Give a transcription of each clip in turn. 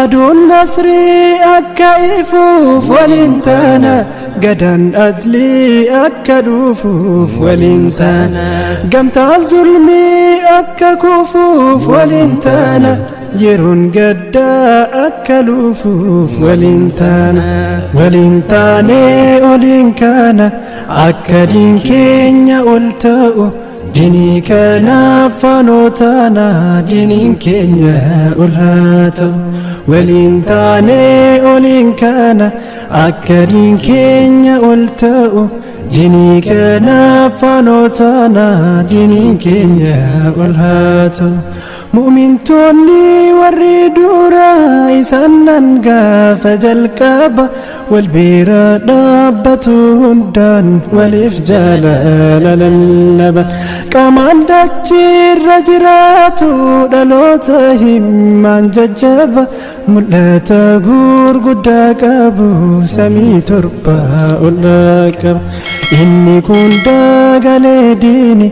Aduun nasrii akka ifuuf waliin taana, gadaan adlii akka dhufuuf waliin taana, gamtaan zulmii akka kufuuf waliin taana, yeroon gaddaa akka lufuuf waliin taana. Waliin taanee oliin kaana, akka diin keenya ol ta'u. Dinii kanaaf faanoo taana, diniin keenya ol haa ta'u. Waliin taanee oliin kaana, akka diin keenya ol ta'u. Dinii kanaaf faanoo taana, diniin keenya ol haa ta'u. Mu'mintoonni warri dura isaan nan gaafa jalqaba wal bira dhaabbatu, hundaan waliif jaalala lallaban. Qaamaan dachiirra jiraatu dhaloota himmaan jajjaba, mul'ata gurguddaa qabu, samii torba ol qaba. Inni kun dagalee diini,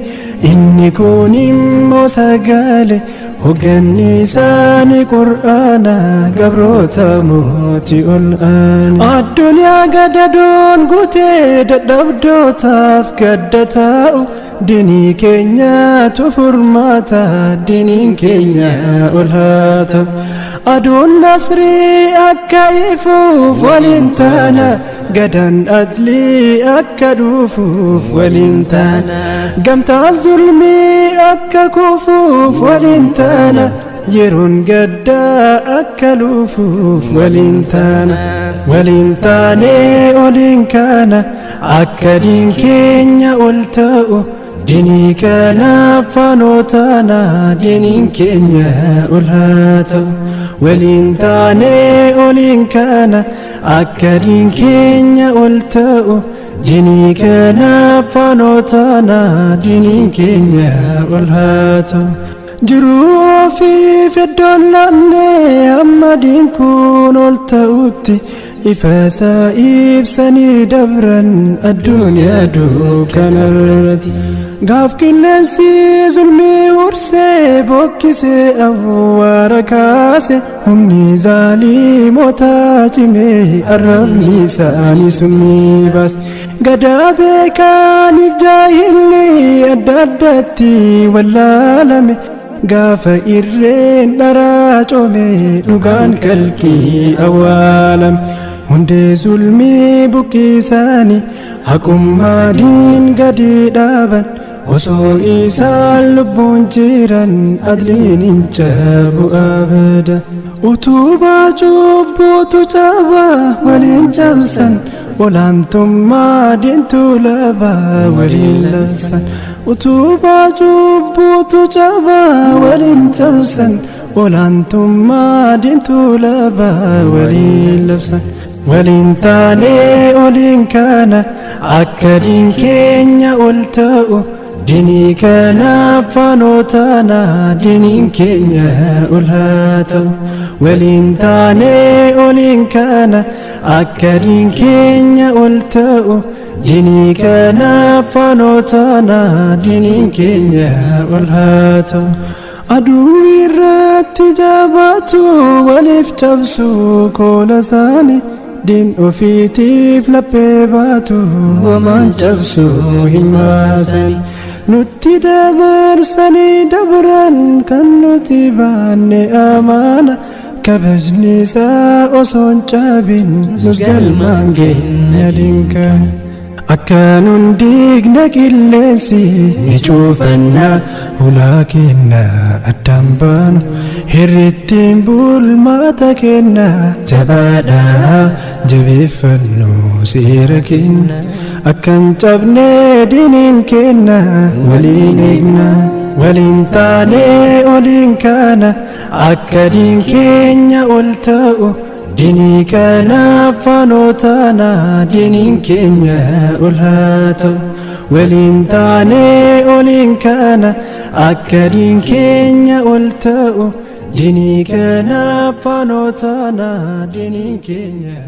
inni kun immoo sagalee. Hogganni isaanii Qur'aana, gabroota mootii ol aane. Addunyaa gadadoon guutee dadhabdootaaf gadda taa'u, dinii keenyatu furmaata, diniin keenya ol haa ta'u. Aduun nasrii akka ifuuf waliin taana, gadaan adlii akka dhufuuf waliin taana, gamtaan zulmii akka kufuuf waliin taana, yeroon gaddaa akka lufuuf waliin taana. Waliin taanee oliin kaana, akka diin keenya ol ta'u. Dinii kanaaf faanoo taana, diniin keenya ol haa ta'u. Waliin taanee oliin kaana, akka diin keenya ol ta'u. Dinii kanaaf faanoo taana, diniin keenya ol haa ta'u. Jiruu ofiif iddoon laannee amma diin kun ol ta'utti, ifa isaa ibsanii dabran addunyaa dukkanarratti. Gaaf qilleensi zulmii ursee bokkisee awwaara kaase, humni zaalimotaa cimee arrabni isaanii summii baase. Gadaa beekaaniif jaahilli adda addatti wallaalame, gaafa irreen dharaa coome dhugaan kalqii awwaalame. Hundee zulmii buqqisanii haqummaa diin gadi dhaaban, osoo isaan lubbuun jiran adliin hin cabu abada. Utubaa cubbuutu caba waliin cabsan, olaantummaa diintu laba waliin labsan. Utubaa cubbuutu caba waliin cabsan, olaantummaa diintu laba waliin labsan. Waliin taanee oliin kaana, akka diin keenya ol ta'u. Dinii kanaaf faanoo taana, diniin keenya ol haa ta'u. Waliin taanee oliin kaana, akka diin keenya ol ta'u. Dinii kanaaf faanoo taana, diniin keenya ol haa ta'u. Aduu irratti jabaatu waliif cabsu koola isaanii, diin ofiitiif laphee baatu homaan cabsu hin baasani. Nutti dabarsanii dabran kan nuti baanne amaana, kabajni isaa osoo hin cabin nus galmaan keenya dinkaan. Akka nun diigna qilleensi ni cuufanna hulaa kenna, addaan baanu hirrittiin bulmaata kenna. Jabaadha jabeeffannu seera kenna, akkan cabne diniin kenna waliin eegna. Waliin taanee oliin kaana, akka diin keenya ol ta'u. Dinii kanaaf faanoo taana, diniin keenya ol haa ta'u. Waliin taanee oliin kaana, akka diin keenya ol ta'u. Dinii kanaaf faanoo taana, diniin keenya